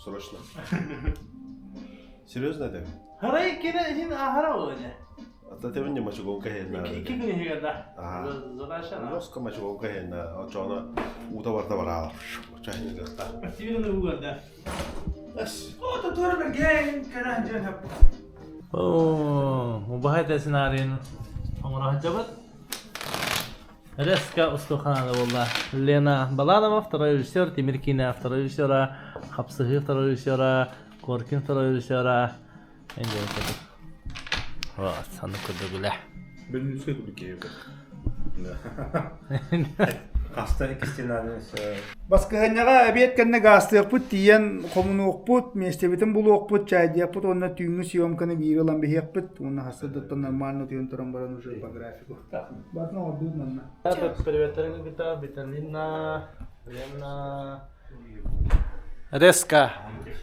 Срочно. Серьезно это? Харай кини иһин аһара олоня. Ата тебин не мочегонка хенна. Икки күн иһигэр да. Задача на. Носка мочегонка хенна. Очоно ута барда бараалар. Очо хенна. Тибин угар Эс. О, татура берген кэрэн дьэн Оо, убаһай сценарийын оҥоро сылдьабыт. Резко устуоханаада буолла. Лена Баланова, второй режиссер, Тимир Киинэ второй режиссера, Хапсыһыы второй режиссера, Коркин второй режиссера. Вот, аны курдук Бүлүүскэ курдук Хаста иккистинаны Баскыһыанньаҕа эбиэт кэннэ гаастыахпыт тиийэн хомунуохпут, миэстэбитин булуохпут, чаайдыахпыт уонна түүҥҥү съемканы биир ылан биһиэхпит уонна хаста нормально утуйан туран баран уже по графику. Батын оҥордубут манна. Приветтерин кытта Виталина, Лена, Резко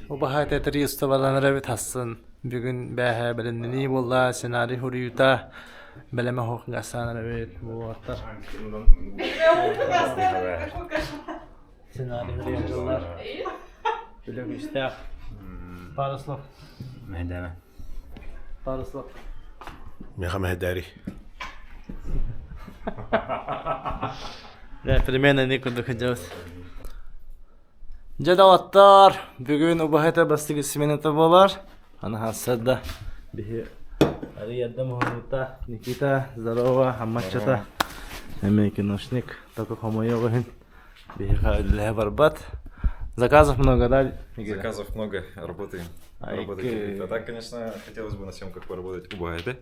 убаһа театристоваланар эбит хассын. Бүгүн бээһэ бэлэмнэнии буолла, сценарий хуруйута бэлэмэ хоқ гасаанар эбит буолуоттар. Сценарий хуруйаллар. Үлэ күүстээх. Пару слов. Мэдэме. Пару слов. Меха мэхэдээри. Да, примерно не курдук сылдьабыт. Дьэ доҕоттоор, бүгүн убаһата бастакы смената буолар. Аны хассарда биһи арыйарда муһунута Никита, здорово, аммаччата. Эмиэ киношник, только хомойуох иһин биһиэхэ үлэлэһэ барбат. Заказов много, да, Никита? Заказов много, работаем. Работаем. А так, конечно, хотелось бы на съемках поработать у Баайты.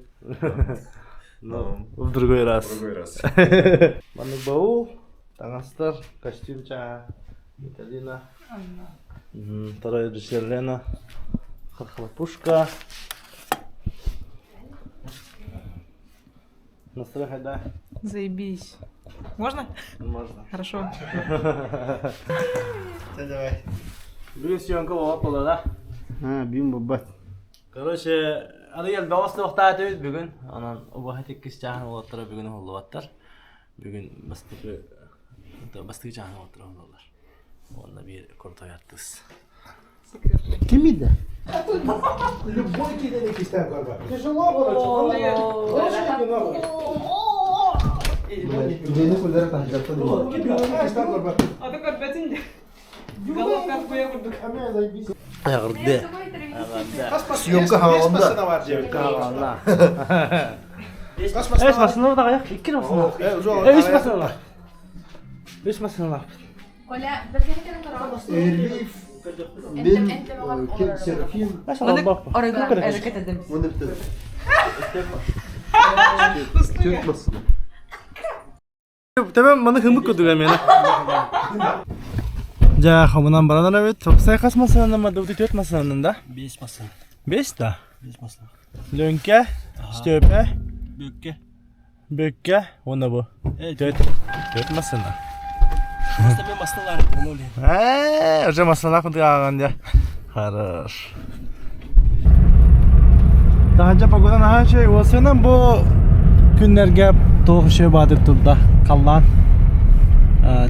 Ну, в другой раз. В другой раз. Маннык бау, таҥастар, костюм чаа, Виталина. Второй режиссер Лена. Хохлопушка. Настрой да? Заебись. Можно? Можно. Хорошо. Давай. Бүгүн съемка буолар буолла да? А, бим бабат. Короче, аны элбэҕи суохтаатыбыт бүгүн. Онон убаһа иккис чааһын уолаттара бүгүн уһуллубаттар. Бүгүн бастакы бастакы чааһын уолаттара уһуллаллар. Уонна биир крутой артыыс. Ким иде? Любой киһини кистээн көрбөт. Тяжело, короче. Хорошее кино. Үлэни куллара таһдьаттан Кистээн көрбөт. А ты көрбөтүн де. Головка хуя курдук. Эҕэрдэ. Съемка хааланда. Хааланда. Эс масына даҕайах икки масына. Үс масына. Үс масына. Коля, Эрлиф, мен Серафим. Оны бітеді. Төрт масына. Төбөм маны хымык курдуга мені. Жа, хомунан баран эбит. Топсай хас масынан мадыбыты төрт масынан да? Бес маса. Бес да? Бес маса. Лөҥкө, Стөпө, Бүкке. Бүккэ уонна бу. Э, Төрт. Төрт масына. Просто мен масыналар оны ойлаймын. Э, уже масына кудугаган дя. Хорош. Таһырдьа погода наһаа үчүгэй. Уолсуйунан бу күннэргэ туох үчүгэй баатыр турда. Халлаан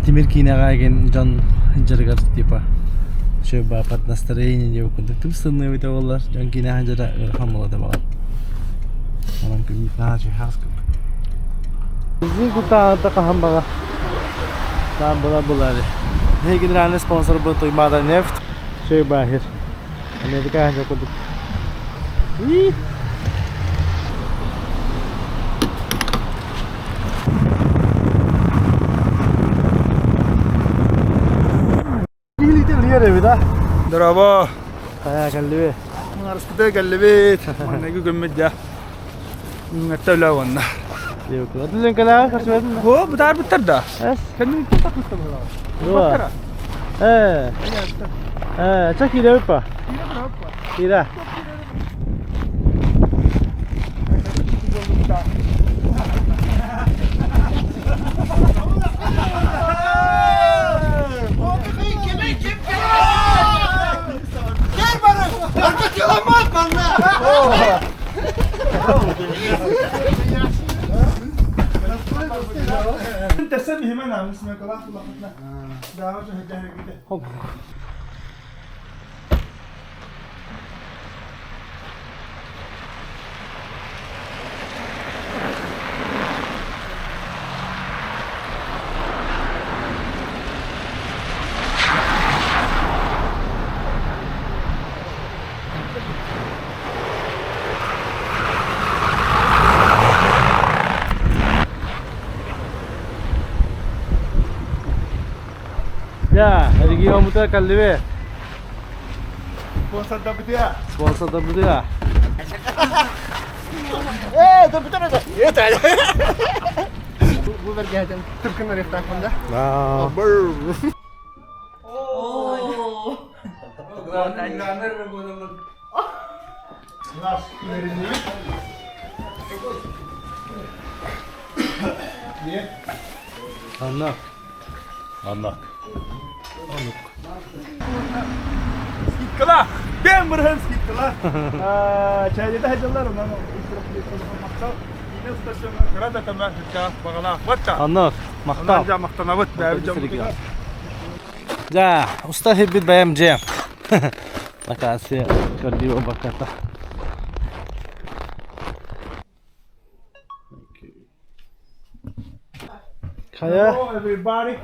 тимир киинэҕэ игин дьон дьарыгар типа үчүгэй баа под настроение диэбит курдук тымсыныы эбитэ буоллар дьон киинэҕэ дьара ыарахан буолла баҕар. Онон күммүт наһаа үчүгэй хаас курдук. Бензин кутаата хаһан баҕа Там была была Биһиги генеральный спонсор был Туймаада нефть. Үчүгэй баахир. Америка аһа курдук. И Лиер эбит а? Здорово. Хайа кэллиби. Арыспыта кэллибит. Манныгы күммүт дьэ. Үҥҥэттэ үлэ уонна. Лүҥкэлээҕи көрсүбэтин О, бытаарбыттар да. Эс. Кэннин тахмыттар буолаҕа. Дуо. Э. Э, чэ киирэбит па? Киирэ. Да, региоммута каллибе. Спонсордабытыа. Спонсордабытыа. Ээ, добутар это. Это. Бу бэргэһэтин түркүн арыктаахпын да. Анна. Анна. Скидкала! Бэм бырһан скидкала! Чайда хажалар, онан кыра да көмө бағалаах батта. Анна, махтал. Онон махтанабыт, бэйэбит дьоммутугар. Дьэ, уста сирбит бэйэм дьиэм. Локация көрдүү бакката. Хайа? Hello everybody.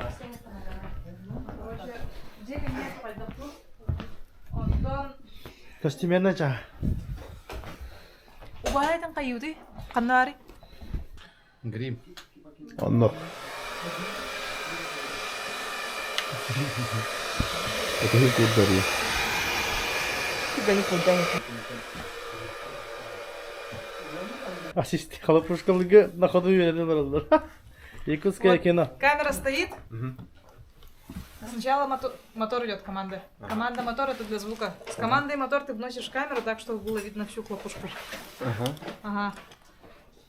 Костюмерна чаа. Убаайтан кайюды? Каннари? Грим. Онно. Это курдары. Ассист халапушкалыгы на ходу үөрэнэн бараллар. Якутское кино. Камера стоит. Сначала мотор идет команда. Команда мотор это для звука. С командой мотор ты вносишь камеру так, чтобы было видно всю хлопушку. Ага.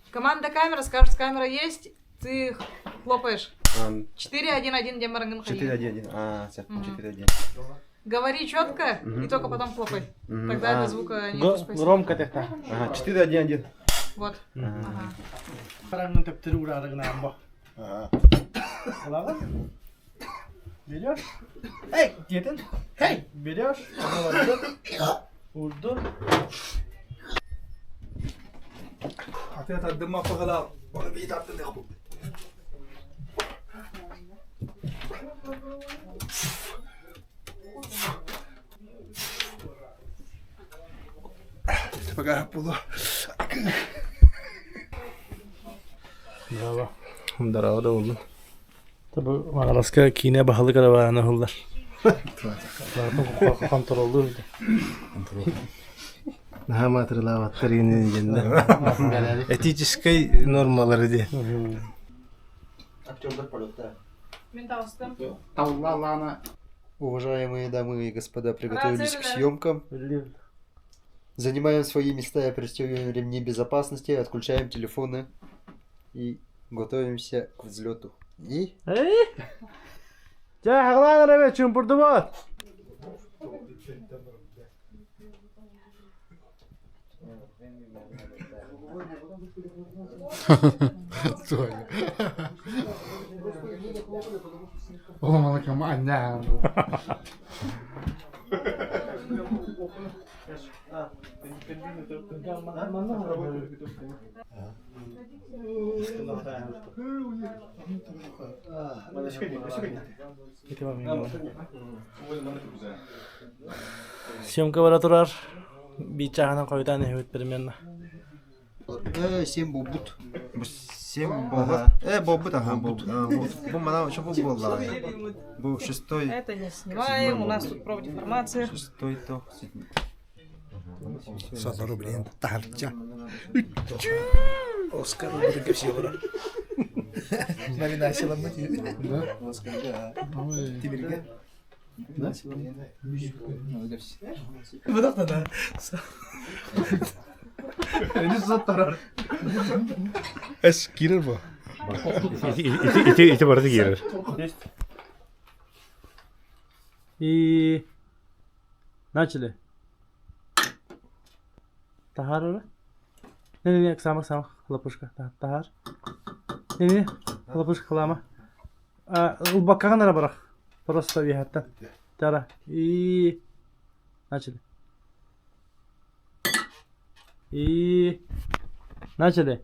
Команда камера скажет, камера есть, ты хлопаешь. 4-1-1, где Маранган 4-1-1. А, 4-1. Говори четко и только потом хлопай. Тогда до звука не Громко техта. Ага, 4-1-1. Вот. Параңын төптөрү ураарыгынан бо. Ладно? Берешь? Эй, диэтин. Эй, берешь? Урдун. Аты тардыма пахала. Оны бии тардын эху. Пока була. Браво. Здорово, да уллун. Табы Маҕараска киинэ баһылык арабаана уһуллар. Контроллуур. Наһаа маатырылаабаттар иини диэннэ. Этическэй нормалары диэн. Актердар полетта. Мен таҕыстым. Уважаемые дамы и господа, приготовились к съемкам. Занимаем свои места и пристегиваем ремни безопасности, отключаем телефоны и готовимся к взлету. И Эй! Дьэ, хаҕалаан эрэ чуумпурдубут. Съемка бара турар. Биир чааһынан хойутаан иһэбит примерно. 7 буолбут. 7 буолбут. Буолбут, ага, буолбут. Бу манан еще бу буолла. Бу шестой. Это не снимаем, у нас тут профдеформация. Шестой то седьмой. Сотору, блин, таһырдьа. Оскар Бургасилова. Номинация Да? Тимирге. Да? Быдах да. Эс киирэр бу. Ити ити барыта киирэр. И начали. Таһаар эрэ. Не-не-не, самых самых хлопушка. Таһаар. Не-не, хлопушка хлама. Ылбаккаҕын эрэ бырах. Просто үөһэттэн. Тара. И начали. И начали.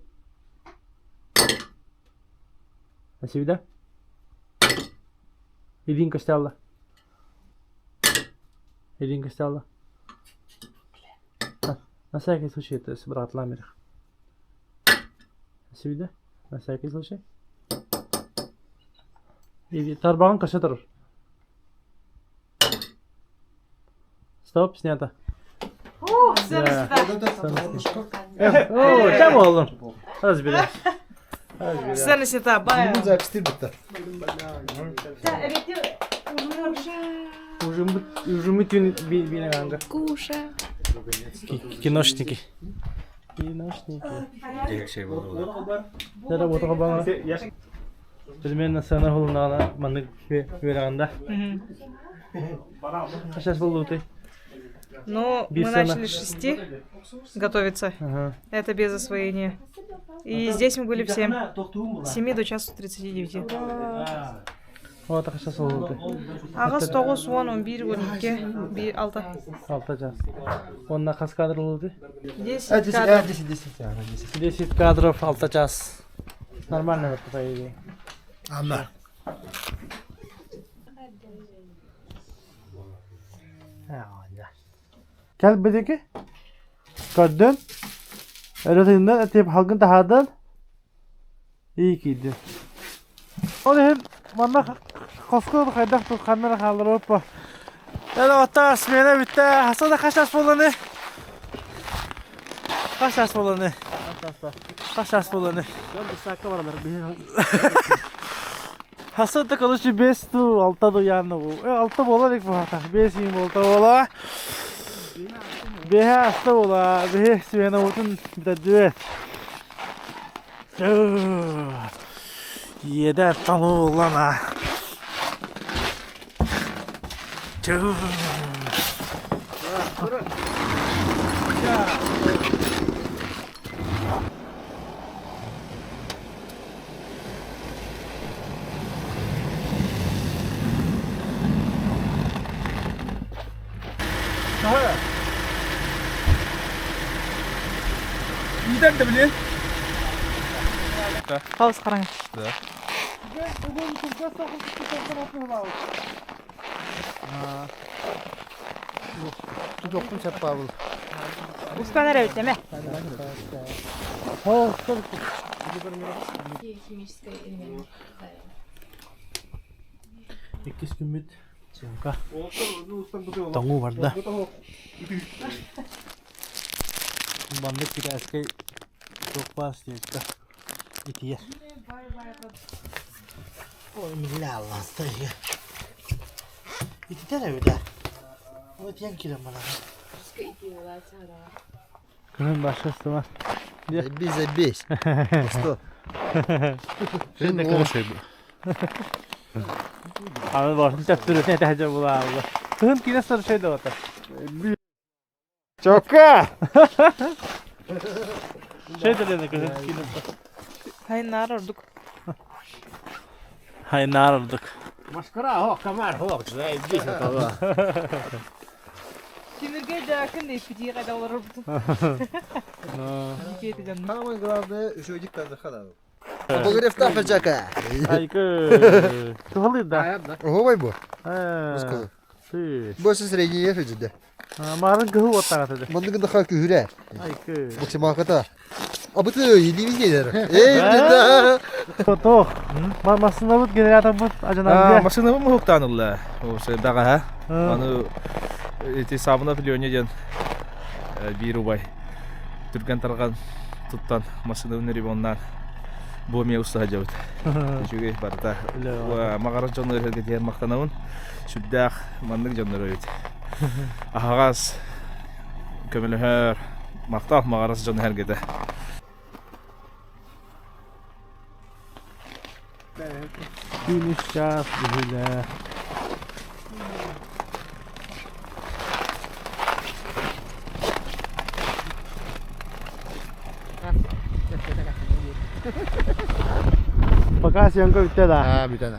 Спасибо, да? Илин Костялла. Илин Костялла. На всякий случай, это брат Ламерих. Спасибо, да? На всякий случай. Или тарбаҕын көсө турар. Стоп, снято. О, ча болдум. Разберемся. Сцена снята, бай. Запись бітті. Уже мы тюн бинеганга. Кушай. Киношники. Киношники. Работа бана. Примерно сцена холунана маннык үөрэганда. Сейчас был Ну, мы начали с 6 готовиться. Ага. Это без освоения. И здесь мы были в 7. С 7 до часу 39. Вот сейчас был ты. Аҕыс, 9, 10, 11, 12, 1, 6. Алта час. Онно хас кадр болду? 10 кадров. 10, 10, 10. 10 кадров, алта час. Нормально вот по идее. Анна. Кел бидики. Көрдүн. Өрөтүннен этип халгын тахадан. Iyi кийдин. Ол иһин манна хоско хайдах ханнара хааллар оппа. Эла ота смена бүттэ. Хасада хас час буоланы? Хас час буоланы? Хас час буоланы? Хасада короче бес ту алта ду яны бу. Алта буола илик буһата. Бес иин буолта буола. Бэһэ аста буола. Бэһэ смена утун бүтэрдибэт. Иэдэ талуулана. Иитэр да билин. Хаус қараңа. Тудоқпын сәп Павыл. Устан әрі өтеме. Иккис күммүт съемка. Тоҥуу барда. Маннык китайскай туох баар съемка итийэр. Ой, милля алласта иһэ. Ититэр эбит ээ. Ой, тиэн киирэн барар. Күнүн башы ыстыма. Забей, забей. Что? Аны башын тэптүрүтэ тэһэ булаалла. Кыһын киинэ саршай да бата. Чокка! Шей кыһын киинэ. Хайнар ордук. Хайнаар ордук. Маскара хоқ, камар хоқ, здесь это. Тимирге жакын эпидия қайда олар ордук. Самое главное, еще один казахана. Обогрев тафаджака. Айкы. Тухалы да. Ого, бу. Э. Больше средний ефе да. Марын кыһыл оттаҕа этэ. Мандыгы да хак күрә. Айкы. Максималката. А бу ты елевизге Эй, да. Тох. Масынабыт генераторбыт ажанан. Машина мы хуктанылла. Ошо дага ха. Аны эти сабына Леоне ден бир убай. Түргөн тарган туттан машина өнери оннан бу ме уста жабыт. Үчүгэй барда. Магарас жоннор херге тиер мактанабын. Сүрдээх маннык жоннор өйт. Ахагас көмөлөһөр мактал магарас жон хергете. Күн үс час бүлэ. Пока съемка бүтте да. А, бүтән.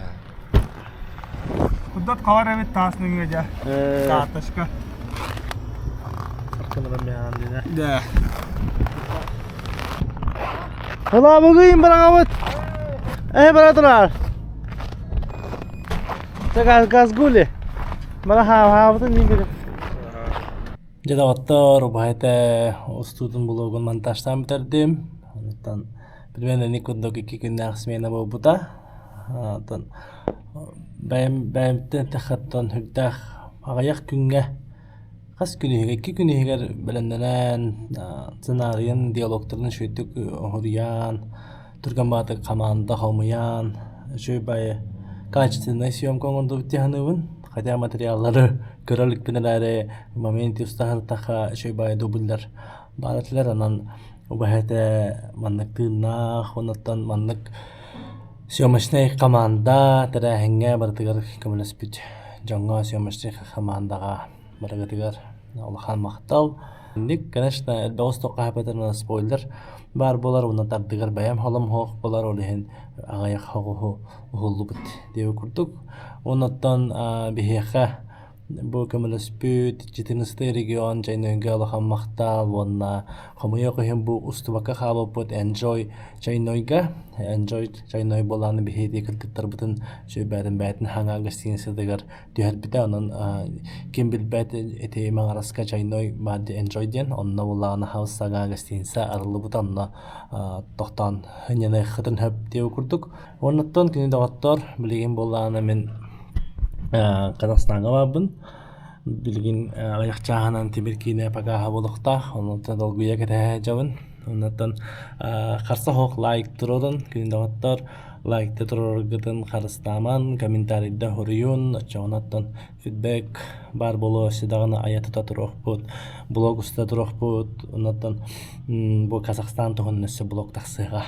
Кудат калар эбит таас нөҥүө дьэ. Карточка. Да. Hola бүгүн бараҕабыт. Э бара турар. Газ газгули. Мара ха хаабытын мин билем. Дьэ доҕоттор, убаһайта устуутун блогун монтажтаан бүтэрдим. Онтон примерно ини курдук икки күннээх смена буолбута. Онтон бэйэм бэйэмтэн тэхаттан үрдээх аҕыйах күҥҥэ Хас күн иһигэр, икки күн иһигэр бэлэмнэнэн, сценарийын, диалогтарын үчүгэйдик уһуруйан, түргэн баҕатык хамаанда хомуйан, үчүгэй баайы качественнай съемка оҥордубут дии саныыбын. Хотя материаллары көрө иликпин эрээри, моменты устаһыртахха үчүгэй баайы дубльлар баар этилэр. Онон убаһа этэ маннык тыыннаах, онуттан маннык съемочнай команда тэрээһиҥҥэ барытыгар көмөлөспүт дьоҥҥо съемочнай командаҕа барыгытыгар улахан махтал. Инник, конечно, элбэх устуохха хаһыппытын спойлер баар буолар уонна тардыгар бэйэм холом суох буолар, ол иһин аҕыйах хоҕуһу уһуллубут диэбит курдук. Оннуттан биһиэхэ Бу көмөлөспүт Читинскэй регион Чайнойга улахан махтал уонна хомойуох иһин бу устубакка хаалбыппыт Enjoy Чайнойга. Enjoy Чайной буолааны биһиги кыргыттарбытын сүбээтин бэйэтин хаҥа гостиницатыгар түһэрбитэ. Онон ким билбэт ити Маҥараска Чайной Enjoy диэн онно буоллаҕына хаус саҥа гостиница арыллыбыта онно тохтоон сынньаныаххытын сөп диэбит курдук. Оннуттан күнү доҕоттор билигин буоллаҕына мин Казахстаҥҥа барбын. Билигин аҕыйах чааһынан тимир киинэ покаһа буолуохтаах. Онуоха долгуйа кэтэһэ сылдьабын. Оннуттан харса суох лайк туруорун, күнү доҕоттор лайкта туруораргытын харыстааман, комментарийда суруйун, оччоҕуна оттон фидбэк баар буолуо өссө даҕаны айа тута туруохпут, блог уста туруохпут. Оннуттан бу Казахстан туһунан өссө блог тахсыаҕа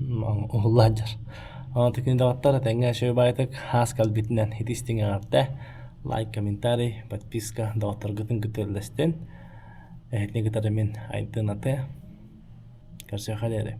уһулла сылдьар. Онон күнү доҕоттор этэҥҥэ үчүгэй баҕайытык хаас кэлбитинэн итистиҥ эҕэрдэ лайк, комментарий, подписка доҕотторгутун кытта үллэстин. Эһэтини кытары мин Айдын Аты. Көрсүөххэ диэри.